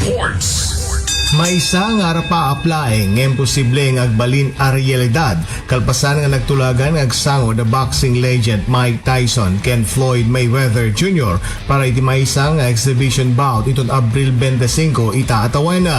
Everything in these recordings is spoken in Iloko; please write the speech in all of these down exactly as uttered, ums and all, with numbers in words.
Sports. Maysa nga arapa a plaeng nga imposible nga agbalin a realidad kalpasan nga nagtulagan nga agsango da boxing legend Mike Tyson ken Floyd Mayweather Junior para iti maysa nga exhibition bout iton Abril twenty-five ita a tawen.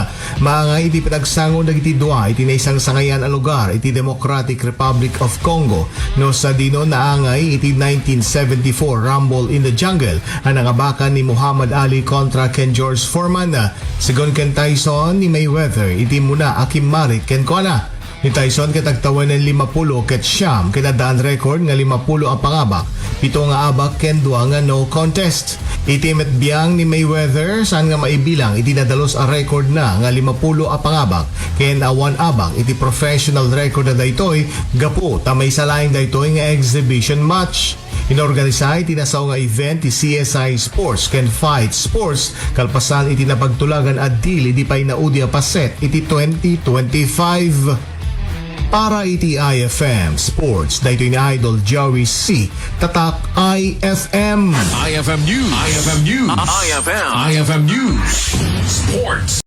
Maangay iti panagsango dagiti dua iti naisangsangayan a lugar iti Democratic Republic of Congo, no sadino naangay iti nineteen seventy-four Rumble in the Jungle a nangabakan ni Muhammad Ali kontra ken George Foreman. Segun ken Tyson, ni Mayweather iti immuna a kimmarit kenkuana. Ni Tyson ket agtawenen limapulo ket siam ken addaan record nga limapulo a pangabak, pito nga abak ken dua nga no contest. Iti met biang ni Mayweather, saan nga maibilang iti nadalus a record na nga limapulo a pangabak ken awan abak iti professional record na daytoy gapu ta maysa laeng daytoy nga exhibition match. Inorganisa iti nasao nga event ti C S I Sports ken Fight Sports kalpasan iti napagtulagan a deal idi pay naudi a paset iti twenty twenty-five. Para iti I F M Sports, daytoy ni Idol Joey C. Tatak I F M. I F M News. I F M News. I F M. I F M News. Sports.